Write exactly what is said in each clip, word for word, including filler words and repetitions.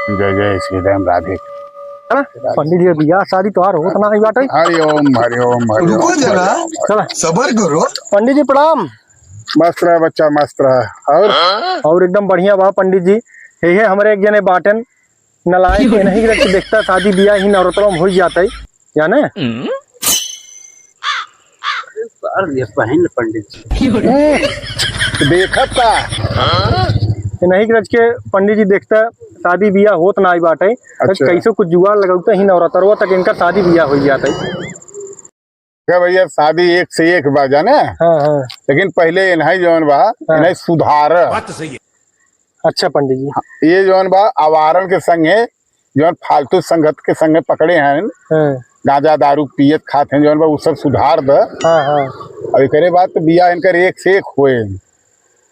जय जय श्री राम, राधे। है ना? पंडित जी, बियाह शादी तोहार होत नाहीं बाटे। हरि ओम, हरि ओम, हरि ओम, रुको जरा, हरि ओम। चला। सबर करो। पंडित जी प्रणाम। मस्त रहा बच्चा, मस्त रहा। और? और एकदम बढ़िया बा पंडित जी। हे, हे, हमरे एक जने बाटेन, नलायक, इन्हीं के रख के देखता, शादी बियाह ही नवरात्रों में होइ जात है, जाने? अरे सार, ये पहन ले पंडित जी। ए, देखत का? इन्हीं के रख के पंडित जी देखता, शादी बियाह होत नाहीं बाटे। अच्छा। कैसे कुछ जुगाड़ लगौता ही नवरात्रों तक इनका शादी बियाह होइ जात है। क्या भैया, शादी एक से एक बा जाने। हाँ, हाँ। लेकिन पहिले इन्हीं जौन बा, हाँ। इन्हीं सुधार। बात तो सही है। अच्छा पंडित जी। हाँ, ये जौन बा, आवारन के संगे, जौन फालतू संगत के संगे पकड़े हैं, हाँ। गांजा दारू पियत खात हैं, जौन बा, उ सब सुधार द। हाँ, हाँ। और एकरे बाद तो बियाह इनकर एक से एक होए।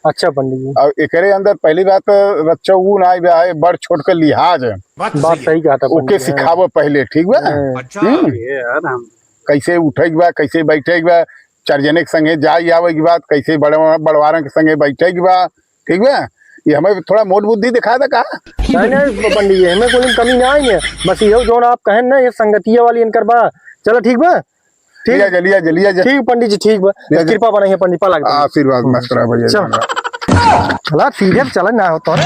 अच्छा पंडित जी। और एकरे अंदर पहली बात तो रच्चा ऊ ना आए, बड़ छोट के लिहाज है। बात तो बात सही है। सही कहा था ओके पंडित जी, हाँ। सिखावो पहले, ठीक बा? हाँ। अच्छा। हम्म। ये यार, हम कैसे उठे के बा, कैसे बैठे के बा, चार जने के संगे जाए आवे के बाद, कैसे बड़वा-, बड़वारन के संगे बैठे के बा, ठीक बा? ये हमें थोड़ा मोट बुद्धि दिखा दे का? नहीं, नहीं, पंडित जी, हमें कोई कमी ना आई है। बस ये जौन आप कहें ना, ये संगतिया वाली इनकर बा। चलो, ठीक बा? ठीक? लिया जा, लिया जा, लिया जा। ठीक, पंडित जी, ठीक बा। लिया जा। कृपा बनाई है, पंडित, पा लाग। आशीर्वाद, मस्त रहा भैया। चल। चला, सीधे चला ना हो तो रे।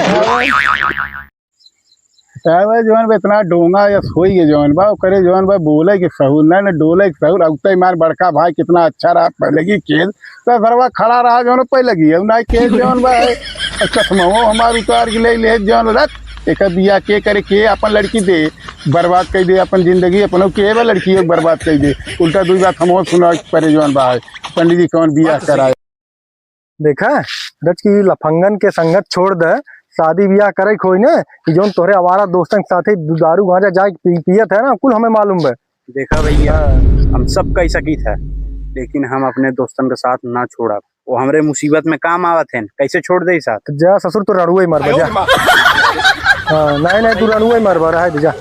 साहब, जौन बा इतना डोंगा या सोई के जौन बा, ओकरे जौन बा बोले के सहूर, ना, ना डोले के सहूर। अब तो हमार बड़का भाई कितना अच्छा रहा पहले की खेल, तो सरवा खड़ा रहा जौन पहले की, अब ना खेल जौन बा है। और चश्मा वो हमार उतार के ले ले जौन रख, एक बिया के करे के अपन लड़की दे, बर्बाद कर दे अपन जिंदगी, अपनो के बा लड़की बर्बाद कर दे। उल्टा दुई बात हम सुना परे जौन बा है, पंडित जी कौन बिया बात तो सही कराए। देखा, रच की लफंगन के संगत छोड़ दे, शादी बियाह करे के होई ने, कि जौन तोहरे आवारा दोस्तन के साथे दु-, दारू गांजा जाए के पी-, पियत है ना, कुल हमें मालूम बा। देखा भैया, हाँ। हम सब कह सकित है, लेकिन हम अपने दोस्तन के साथ ना छोड़ब। वो हमरे मुसीबत में काम आवत हैं, कैसे छोड़ दे साथ? जा ससुर, तू रणुए मरबा, आयो जा। रे माँ। हाँ, नहीं, नहीं, तू रणुए मरबा, रहे दे, जा।